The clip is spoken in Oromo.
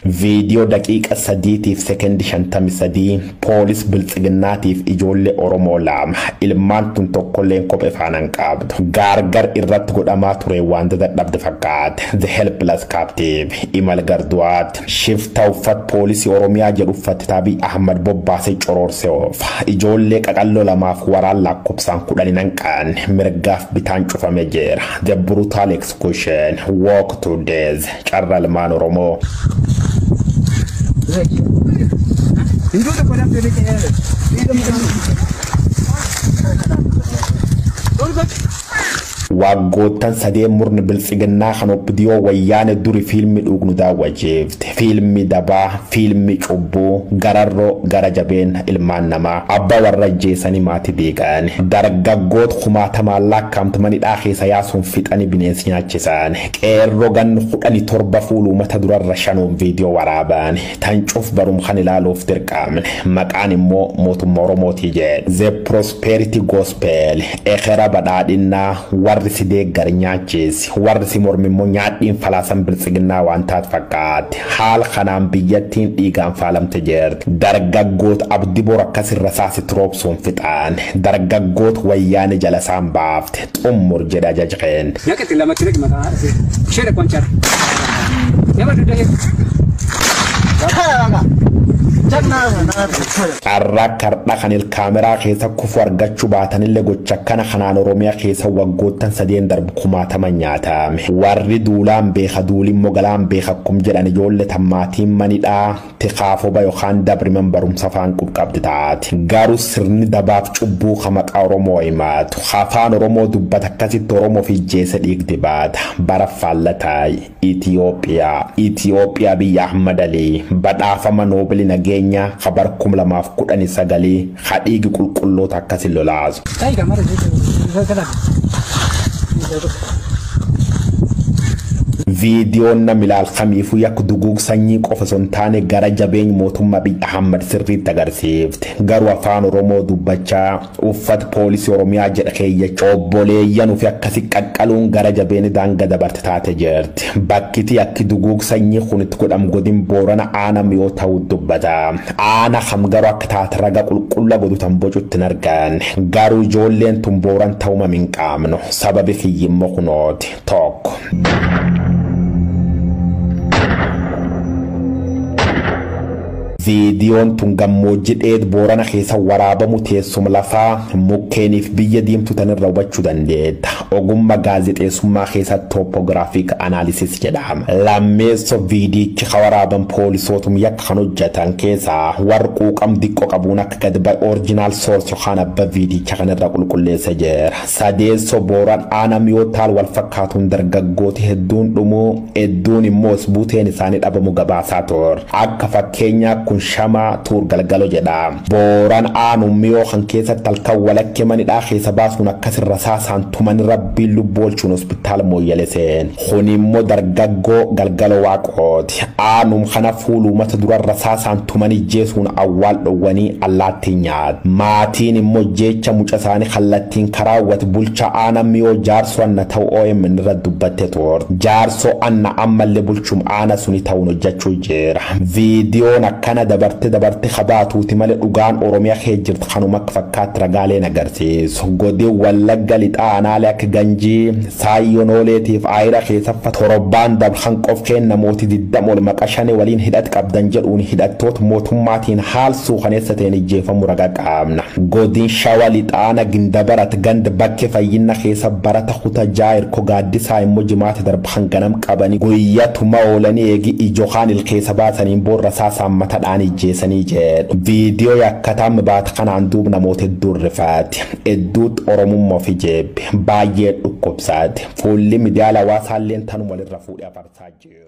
Viidiyoo daqiiqa 3 fi sekendii 53 poolis biltsiginnaatiif ijoollee Oromoo lama ilmaan tun tokkolleen kophee faanaan qabdu. Gaargar irratti godhamaa ture waan dadhabde fakkaate. The Helpless Captive imal garduwaatti. Shifta uffat poolisii Oromiyaa jedhu uffatti Abiy Ahmad bobbaasee coroorsee oofa. Ijoollee qaqalloo lamaaf waraan lakkoofsaan 10 hin hanqanne mirgaaf bitaan cufame jira. The Brutal Execution, Walk to Death, carra ilmaan Oromoo. Waggoottan sadeen murni biltsiginnaa kan OPDO wayyaane duri fiilmi dhugnu daawwachiifte. Fiilmi dabaa, fiilmi cubbuu, gararroo gara jabeen ilmaan namaa. Abbaa warra ajjeesanii maatii diigan. Dargaggoota kumaatamaan lakkaa'amtamanidhaa keessa yaasuun fixanii bineensi nyaachisan. Qeerroo gannu 17 fuuluu mata durarra shanuun viidiyoo waraaban. Tan cuf barum kan ilaaluuf dirqamne. Maqaan immoo mootummaa Oromootii jedhe. The Prosperity Gospel, ekera badhaadhinnaa warri si deeggar nyaachisi, warri si mormi immoo nyaadhiin falaasan biltsiginnaa waan taat fakkaate. Haala kanaan biyyattiin dhiigaan faalamte jirti. Dargaggoota abdii bor akkasirra saasi roobsuun fixaan. Dargaggoota wayyaane jala isaan baafte. Xummur jedha ajajqeen. Naqatti lamatti naqi mataa ishee dhaqwan cara. Nama dudda. Carraa kardha kan kaameraa keessa kufu argachuu baatanillee gocha kana kanaan Oromiyaa keessa waggoottan sadeen darbu kumaatama nyaatame. Warri duulaan beeka duulimmoo galaan beeka akkum jedhan ijoollee tammaatiin manidhaa tikaafoba yookaan dabriman barumsa afaan qubqabdi taate. Garuu sirni dabaaf cubbuu ka maqaa Oromoo himaatu. Afaan Oromoo dubbata akkasitti Oromoo fi jeesa dhiigdi baata. Bara faallataay Itiyoophiyaa. Itiyoophiyaa biyya Ahmad Alii badhaafama Noobelii nageenya kabar 2019 hadhiigi qulqulloota akkasi lolaasu. Ta'iga mara kana. Viidiyoon nam ilaal kamiifuu yakka duguug sanyii qofa osoo hin taane gara jabeenya mootummaa Abiy Ahmad sirriitti agarsiifte. Garuu afaan Oromoo dubbachaa uffata poolisii Oromiyaa jedha keeyyachaa obboleeyyan ofii akkasi qaqqaluun gara jabeenya daanga dabarte taate jirti. Bakkiti akki duguug sanyii kun itti godhamu godin Boorana aanam yoo ta'u dubbata. Aana kam garuu akka taate raga qulqulla godhu tan bocutti hin argan. Garuu ijoolleen tun Booran ta'uu hin qaamnu. Sababi kiyyimmoo kunooti. Tokko. Viidiyoon tun gammoojjii dheed Boorana keessa waraabamu teessuma lafaa mukkeeniif biyya diimtuu tanirra hubachuu dandeetta. Ogummaa gaazexeessummaa keessatti topographic analysis jedhama. Lammeessoo, viidiyichi ka waraaban poolisootum yakka kan hojjetan keessaa warra quuqam diqqoo qabuun akka gadi ba'e original source yookaan abbaa viidiyicha kanarra qulqulleessa jira. Sadeessoo, Booran aanam yoo taal wal fakkaatuun dargaggooti hedduun dhumuu, hedduun immoo buuteen isaanii dhabamu gabaasaa ture. Akka fakkeenyaa kun shamaa tuur galgalo jedha. Booran aanummiyoo kan keessatti halkan walakkee manidhaa keessa baasuun akkasirra saasaan tuman rabbiin lubbuu oolchuun hospitaala Mooyyale seen. Kun immoo dargaggoo Galgalo Waaqooti. Aanum kana fuuluumata durarra saasaan tuman ijjeesuun awwaal dhowwanii allaattiin nyaata. Maatiin immoo jecha muca isaanii kallattiin karaawwate bulcha aana miyoo Jaarsoo Anna ta'u OMN irra dubbatte turte. Jaarsoo Anna ammallee bulchum aana suni ta'uun hojjechuu jira. Viidiyoon akkana dabarte dabarte habaatuuti malee dhugaan Oromiyaa kee jirtu kanuma akka fakkaatti ragaaleen agarsiisu. Godin Wallagga Lixaa aanaalee akka Ganjii, Saayyoon, Aayira keessaffa torbaan dabran qofkeen namooti 20 ol maqa shane waliin hidhat qabdan jedhuun hidhattoota mootummaatiin haal suukaneessa ta'een ijjeefamu ragaa qaabna. Godin Shawa Lixaana Gindabarat ganda bakke fayyinna keessa barata kuta jaayir ko gaaddisaa immoo jimaata darban ganam qabanii guyyatuma oolanii eegi ijokaan ilkeessa baasaniin boorra saasaan matadhaan ijjeessanii jedhu. Viidiyoo yakkataan baata kanaan duub namoota hedduun rifaati. Hedduutti Oromummaa ofii jeebbe baay'ee dhukkubsaati. Fuulli miidiyaa hawaasaalleen tanuma walirra fuudhee afarsaa jiru.